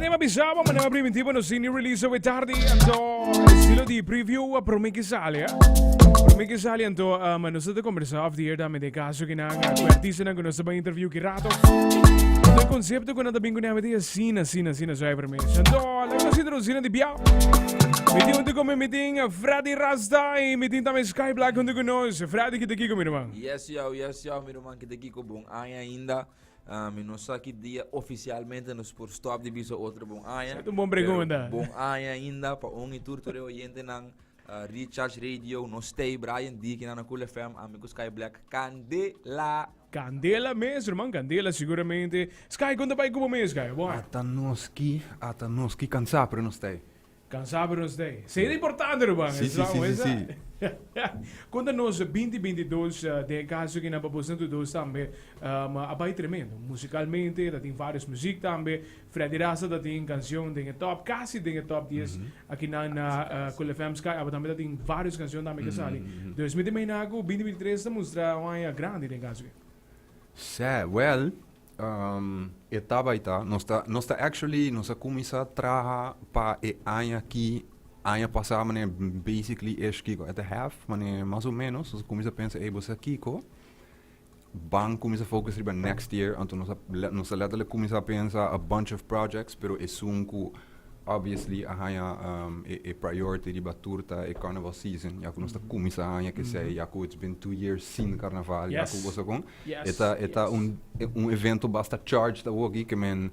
Manera bisaba, manera primitivo nos tin new release awe tardi, anto estilo di preview a prome que sale, eh? Prome que sale, anto um, nos ta conversa off the air tambe de caso que nan, cu artistanan cu nos ta ban interview ki rato. Anto e concepto cu nan ta bin cu ne ta asina, asina, asina zuiver mes. Anto, laga nos introduci nan di bia. Mi tin hunto cu mi, mi tin Freddy Rasta y mi tin tambe Sky Black hunto cu nos. Freddy, ki ta kiko, mi ruman? Yes, yo, yes, yo, mi ruman, ki ta kiko, bon aña ainda. Mi no sa ki dia oficialmente nos por stop di bisa otro bon aña. Esa un bon pregunta. Pero bon aña ainda pa un y tur tur e oyentenan. Recharge Radio, nos stay, Brian D, kinan na Cool FM, ami ku Sky Black, Candela! Candela mes, ruman, candela seguramente. Sky, kon ta bai ku bo mes, Sky? Bon. Ata nos ki, ata nos ki cansá, pero nos stay. Cansá pero nos stay. Esei ta importante, ruman. Sí, sí, sí, sí, sí. Konta nos binti 22 den e caso kinan pa bosnan tur dos tambe a bai tremendo. Musicalmente ta tin varios muziek tambe. Freddy Rasta ta tin cancion den e top, casi den e top 10 akinan na Cool FM Sky. Abo tambe ta tin varios cancion tambe ke sali. Dus mi ta imagina cu 2023 ta mustra un aña grandi den caso aki. Sè, well, e tabaita, nos ta, nos ta actually, nos a cuminsa traha pa e aña aki, aña pasa manera basically esh kiko, at a half, manera mas o menos, nos a cuminsa pensa, ey bo sa kiko, ban cuminsa focus riba next year, anto nos a, nos a letterlijk cuminsa pensa a bunch of projects, pero esun cu obviously a haña e priority riba tur ta e carnival season, ya cu nos ta cuminsa haña kesey, ya cu it's been 2 years sin carnaval, ya cu bo sa con. E ta, e ta un, un evento basta charged awoki ke men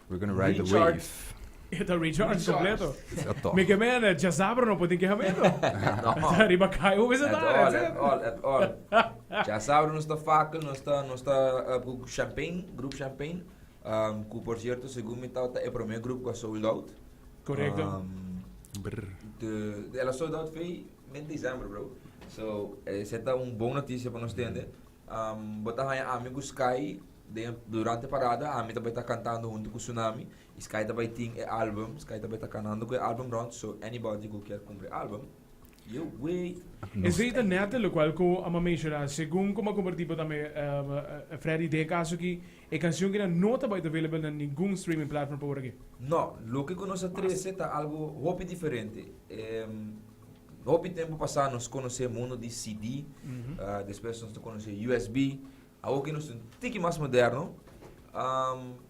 we're gonna ride the wave. E ta recharge completo. Sa toch. Mi ke men djasabra no por tin kehamento. No. Ta riba kai hopi sa At ta. all, at all, at all. Djasabra nos ta fakkel, nos ta, nos ta ku Champagne, Grup Champagne. Ku por cierto segun mi tabata e prome grup ku a sold out. Correcto. Brr. De, el a sold out fei mid december bro. So, esei ta un bon noticia pa nos tende. Bo ta haña ami ku Sky den durante parada ami ta bai ta kantando huntu ku Tsunami i Sky ta bai tin e album, Sky ta bai ta kanando ku e album rond, so anybody ku kier kumpra e album, you wait. Esei ta nèt lokual ku a menshoná, segun ku mi a kompartí bo tambe Freddy, den e kaso aki e kanshon kina no ta bai ta available na ningun streaming platform pa ora aki. No, loke ku nos a trese ta algu hopi diferente. Hopi tempu pasá nos konosé mundu di CD, despues nos ta konosé USB, awoki nos ta un tiki mas moderno.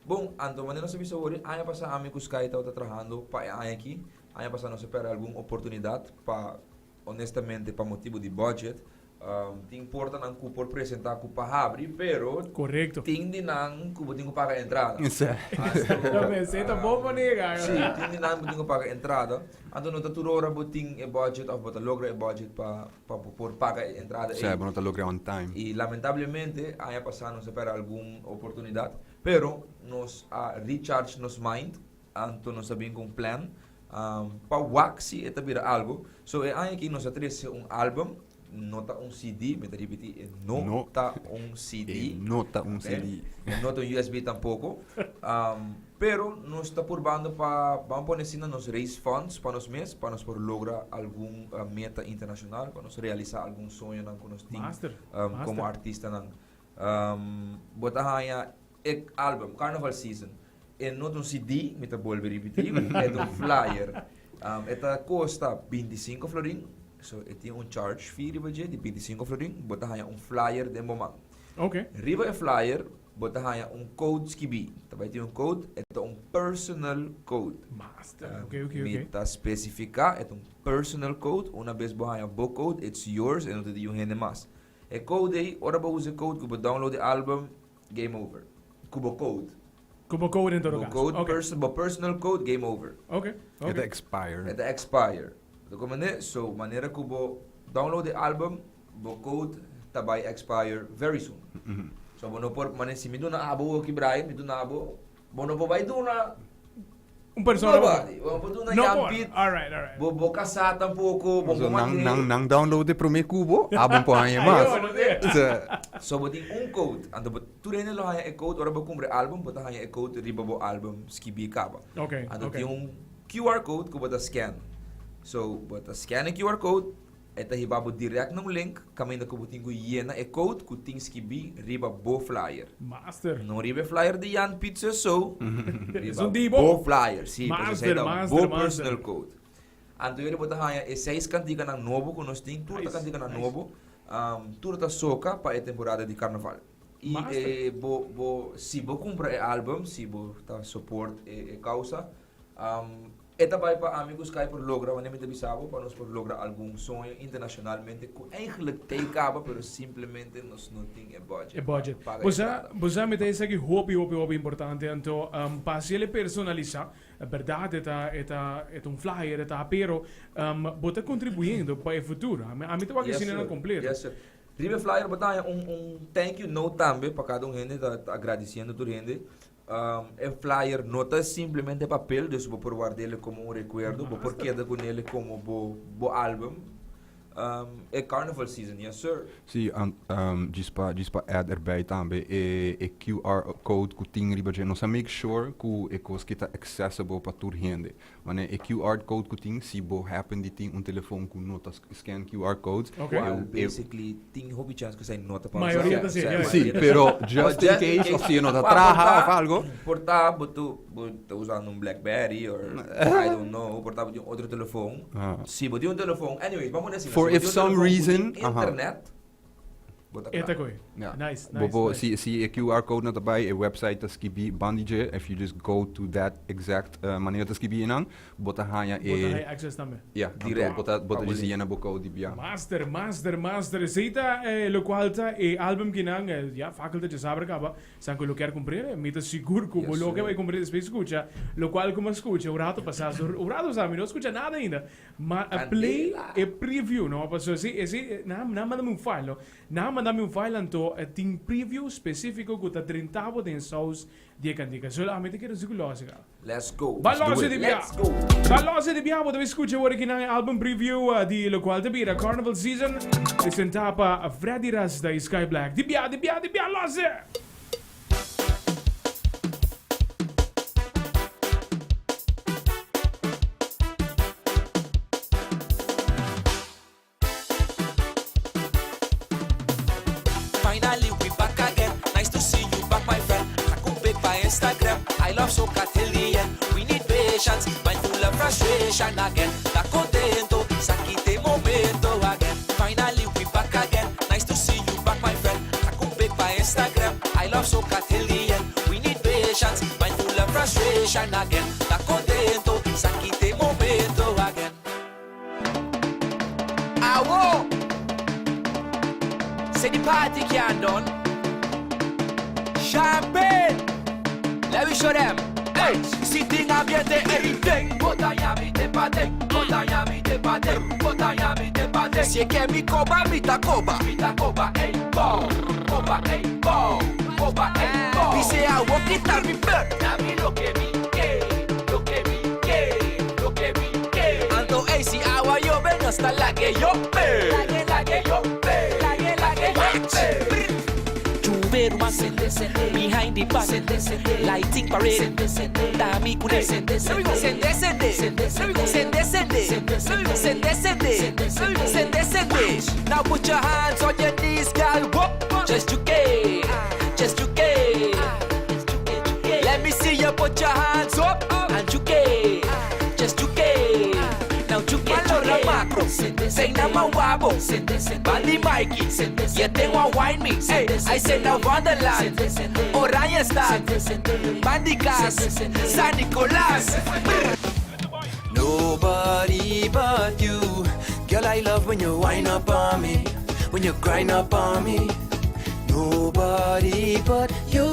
Bon, anto manera nos a bisa wor, aña pasá ami ku Sky tabata trahando pa e aña aki. Aña pasá nos a pèrdè algun oportunidat pa, honestamente, pa motibu di budget. Tin portanan ku por presentá ku pa habri, pero Korekto. tin di nan ku bo tin ku paga entrada. Ta pensé ta bon manera. Sí, tin di nan bo tin ku paga entrada. Anto no ta tur ora bo tin e budget òf bo ta logra e budget pa pa bo por paga e entrada ei. Sè, bo no ta logra on time. I lamentablemente aña pasá nos a pèrdè algun oportunidat, pero nos a recharge nos mind, anto nos a bin ku un plan pa wak si e ta bira algu. So e aña aki nos a trese un album. No ta un CD, mi ta ripití, e no, No. ta un CD. E no ta un CD. E no ta un USB tampoko. Pero nos ta purbando pa, ban pone asina, nos raise funds pa nos mes, pa nos por logra algun meta internashonal, pa nos realisá algun soñonan ku nos tin Master, komo master. artistanan. Bo ta haña e album, Carnival Season, e no ta un CD, mi ta bolbe ripití, e ta un flyer. E ta kosta 25 florin, so e tin un charge fee riba dje di 25 florin, bo ta haña un flyer den bo man. Riba e flyer bo ta haña un code skibí, ta bai tin un code, e ta un personal code. Master, ok, ok, ok. Mi ta spesifiká, e ta un personal code, una bes bo haña bo code, it's yours, e no ta di un hende mas. E code ei, ora bo usa e code ku bo download e album, game over. Ku bo code. Ku bo code en todo Bo caso. code, Ok. bo personal code, game over. Ok, ok. E ta expire. E ta expire. Bo ta komprende? So, manera ku bo download e album, bo code ta bai expire very soon. So, bo no por, manera si mi duna abo awoki Brian, mi duna abo, bo no por bai duna Un persona. Nobody. Bo no por duna No Jan por. Piet. All right, all right. Bo kasá tampoko, bo So no nan, manera. nan, nan download e promé ku bo, abo no por haña mas. Ayo, no sé. So, So bo tin un code, anto bo tur hende lo haña e code ora bo kumpra e album, bo ta haña e code riba bo album skibí kaba. Ok, Anto ok. tin un QR code ku bo ta scan. So bo ta scan e QR code. E ta hiba bo direct na un link kaminda ku bo tin ku yena e code ku tin skibí riba bo flyer. Master. No riba e flyer di Jan Piet so so, riba Esun di bo. bo flyer, sí, pasobra Master, esei ta master, bo master. personal code. Anto yori bo ta haña e seis kantikanan nobo ku nos tin, tur ta Nice, kantikanan nice. nobo, tur ta soka pa e temporada di karnaval. I Master. e bo bo si bo kumpra e album, si bo ta support e e kousa, E ta bai pa ami ku Sky por logra wanneer mi ta bisa bo pa nos por logra algun soño internacionalmente ku eigenlijk t'ei kaba pero simplemente nos no tin e budget E budget. pa paga Bo e sa, entrada. bo sa mi ta esaki hopi hopi hopi importante anto pa haci el e personalisa, berdad e ta e ta e ta un flyer e ta pero bo ta contribuyendo pa e futuro. Ami ami ta wak Yes asina na sir, completo. yes sir. Riba e flyer bo ta haña un un thank you note tambe pa cada un hende ta ta agradiciendo tur hende. E flyer no ta simplemente papel, dus bo por ward'ele como un recuerdo, bo por keda con ele como bo bo album. E carnival season, yes sir. Sí, djis pa djis pa add erbij tambe e e QR code ku tin riba dje nos a make sure ku e kos ki ta accessible pa tur hende. Mane e QR code ku tin si bo happen di tin un telefon ku no ta scan QR codes. Ok. Cual basically tin hopi chance ku esei no ta pasa. Mayoria ta si, ja. Sí, pero just in case of si e no ta traha of algo. Por ta bo tu bo ta usando un Blackberry or I don't know, por ta bo tin otro telefon. Si bo tin un telefon, anyways, bam pone asina, For si bo if tin un some telefon ku reason, tin internet, Bo ta E ta kla. koe. Ja. Nice, Bo nice, bo nice. si si e QR code no ta bai e website ta skibi bandi dje if you just go to that exact eh, manera ta skibi einan bo ta haña Bo ta e haña access tambe. ja, anto Direct. bo ta bo ta Pa bo djis link. yena bo code di bia. Master, master, master. Esey ta eh, locual ta e album kinan, eh, ja, fakkel ta djasabra caba. San cu lo kier cumprire, mi ta sigur cu bo Yes, lo ke sir. bay cumprire despues scucha locual cu mi a scucha un rato pasa. So, un rato pasa mi no a scucha nada ainda. Ma a play Candela. e preview no paso esi esi nan nan manda mi un file no nan manda mi un file anto tin preview specifico cu ta drenta bo den saus di e cantica so ami ta kere sigur losi ka. Let's go. Ba Let's do losi it. di bia. Let's go. Ba losi di bia bo ta bay scucha awor aki nan e album preview di locual ta bira Carnival Season presenta pa Freddy Rasta y Sky Black di bia di bia di bia losi. Finally we back again. Nice to see you back, my friend. I go big by Instagram. I love soca till the end. We need patience, mind full of frustration again. Ta contento, sakite momento again. Finally we back again. Nice to see you back, my friend. I go big by Instagram. I love soca till the end. We need patience, mind full of frustration again. Ta contento, sakite momento again. Awo! Say the party can't done. Champagne! Let me show them. Hey, si tin ambiente, hey, ten. Bota yami te pate, bota yami te pate, bota yami te pate. Si e ke mi koba, mi ta koba. Mi ta koba, hey, bo. Koba, hey, bo. Koba, hey, bo. Dice awo kita mi per. Dami loke mi ke, loke mi ke, loke mi ke. Anto, hey, si awa yobe, nos ta lage yobe. Lage, lage yobe. Lage, lage yobe. Juve ruman behind the back lighting parade Dami kune sende sende sende sende sende sende sende sende Now put your hands on your knees girl whoop just juke just juke Let me see you put your hands up and juke just juke Now juke juke macro Say na wabo Bandy Mikey You think want wine me Hey, I say now Wonderland Oranjestad Bandicas San Nicolas Nobody but you. Girl, I love when you wind up on me, when you grind up on me. Nobody but you.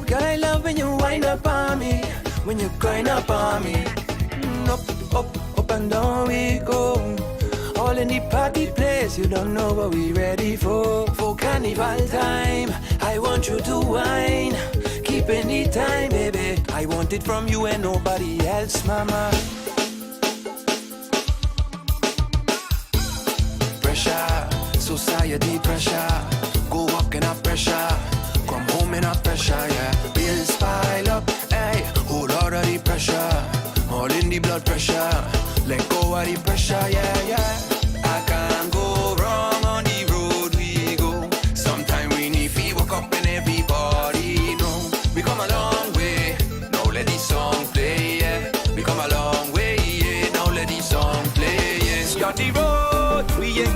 Girl, I love when you wind up on me, when you grind up on me. Up, up, up and down we go. All in the party place, you don't know what we ready for. For carnival time, I want you to wine. Keep any time, baby. I want it from you and nobody else, mama. Pressure, society pressure. Go up in a pressure. Come home in a pressure, yeah. Bills pile up, hey. Whole lot of the pressure. All in the blood pressure. Let go of the pressure, yeah, yeah. I can't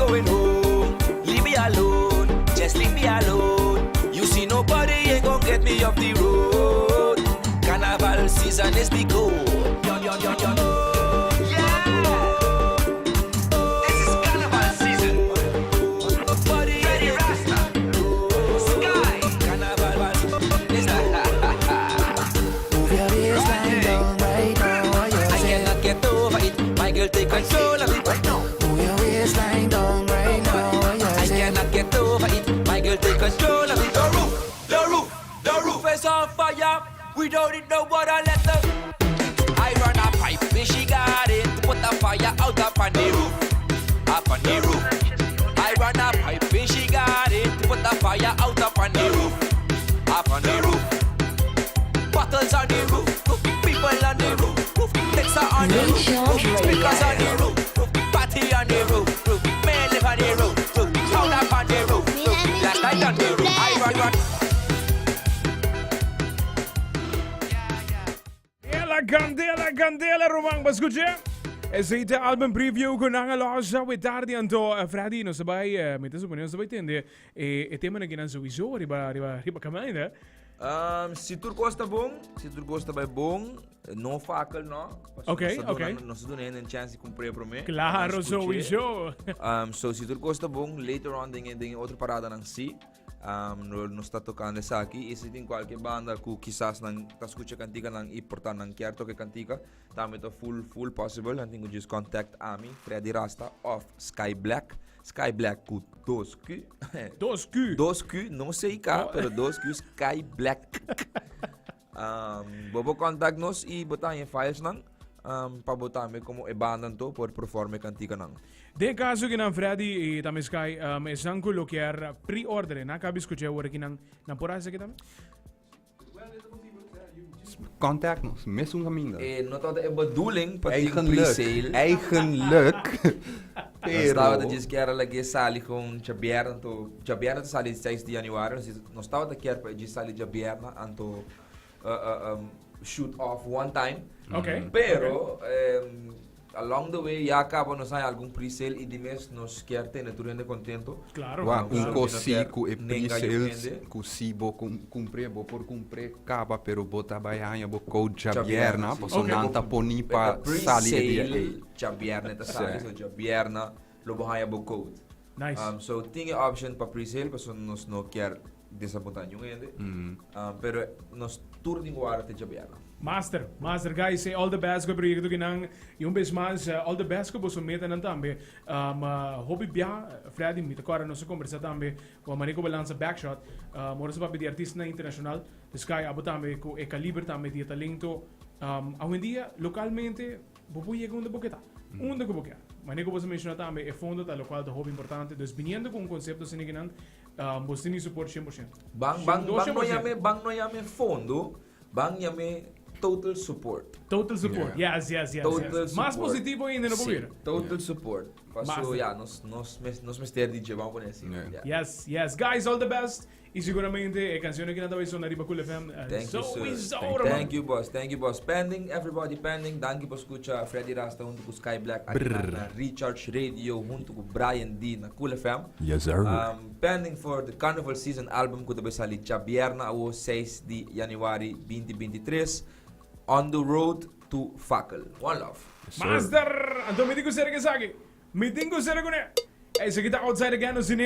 going home. Leave me alone, just leave me alone. You see nobody ain't gonna get me off the road. Carnival season is the goal. Yo, yo, yo, yo. Yeah. This is carnival season. Nobody Freddy Rasta. Sky. Carnival is Move your waistline down right now. Oh, I yeah. cannot get over it. My girl take control of it right now. Move your waistline down right now. Oh, yeah. I cannot get over it. My girl take control of it. The roof, the roof, the roof is on fire. We don't need no water. Let the I run a pipe in she garden to put the fire out up on the roof, up on the roof. I run a pipe in she garden to put the fire out up on the roof, up on the roof. Bottles on the roof, people on the roof, things are on the roof, speakers on the roof, party on the roof, men live on the roof, crowd up on the roof, black light on the roof. I run, run. Ela candela, candela, ruman, bo a scucha? Esey ta album preview cu nan a los awe tardi anto eh, Freddy nos ta bay eh, mi ta supone nos ta bay tende eh, e tema nan sowieso riba riba riba caminda. Si tur cos ta bon, si tur cos ta bay bon, no fakkel no. Pasobra nos ta duna- Nos ta duna hende un chance di cumpre prome. Claro, Nos scuche. sowieso. So si tur cos ta bon, later on den e, den e otro paradanan si. No, nos ta tocando esaki. Y si tin cualkier banda cu kisas nan ta scucha canticanan y por ta nan kier toca e cantica, tambe ta full, full possible. Nan tin cu just contact ami, Freddy Rasta of Sky Black. Sky Black cu dos Q. Dos Q. Dos Q, no CK, pero dos Q, Sky Black. Bo por contact nos y bo ta haña files nan, pa bo tambe como e banda anto por perform e canticanan. Den caso ki nan Freddy y tambe Sky, esnan cu lo kier pre-order, nan acaba di scucha awor aki nan, nan por haci esaki tambe? Contact nos, mesun caminda. E no tabata e bedoeling pa tin Eigenlijk, pre-sale. eigenlijk, Nos pero... tabata djis kier a lag'é sali con djabièrnè, anto djabièrnè ta sali 6 di januari, nos nos tabata kier pa e djis sali djabièrnè, anto shoot off one time. Pero along the way ya caba nos haña algun pre-sale y di mes nos kier tene tur hende contento. Claro. Wak, un So, cos mi no si kier cu e nenga yu pre-sales hende. cu si bo cumpre, bo por cumpre caba, pero bo ta bay haña bo code Djabierna, djabierna, si. pasobra nan ta poni pa E sali e dia pre-sale ey. djabierna ta sali, Si. so djabierna lo bo haña bo code. Nice. So tin e option pa pre-sale, pasobra nos no kier desapunta niun hende. Pero nos tur tin cu wara te djabierna. Master, master guys, say all the best cu e proyecto kinan y un bes mas all the best cu boso metanan tambe. Hopi bia, Freddy, mi ta corda nos a conversa tambe cu a manera cu bo lansa Backshot, ora sa papia di artistanan internacional, dus Sky abo tambe cu e caliber tambe di e talento. Awendia localmente bo por yega unda bo ke ta, unda cu bo kier. Manera cu bo a menciona tambe e fondo ta locual ta hopi importante, dus biniendo cu un concepto asina kinan, bo tin mi support 100%. Ban, ban, ban no yame, ban no yame fondo. Ban yam'é total support. Total support, yes, yes, yes. Total yes. Mas support. positivo ainda no por Sí, bira. total support. Paso, Master. ya, nos, nos, mes- nos mester di dje, vamos poner así. Yeah. Yeah. Yes, yes. Guys, all the best. Y seguramente e canción aki nan ta bay sona riba Cool FM. Thank you, sir. Sowieso, Roman. Thank you, boss. Thank you, boss. Pending, everybody pending. Danki pa scucha Freddy Rasta hunto cu Sky Black aki na na Recharge Radio hunto cu Brian D na Cool FM. Yes, sir. Pending for the Carnival Season album cu ta bay sali djabierna awo seis di januari binti 23. On the road to Fakkel. One love. Master! Anto mi tin cu ser cu esaki. Mi tin cu ser cune. Esaki ta Outside Again, nos tin.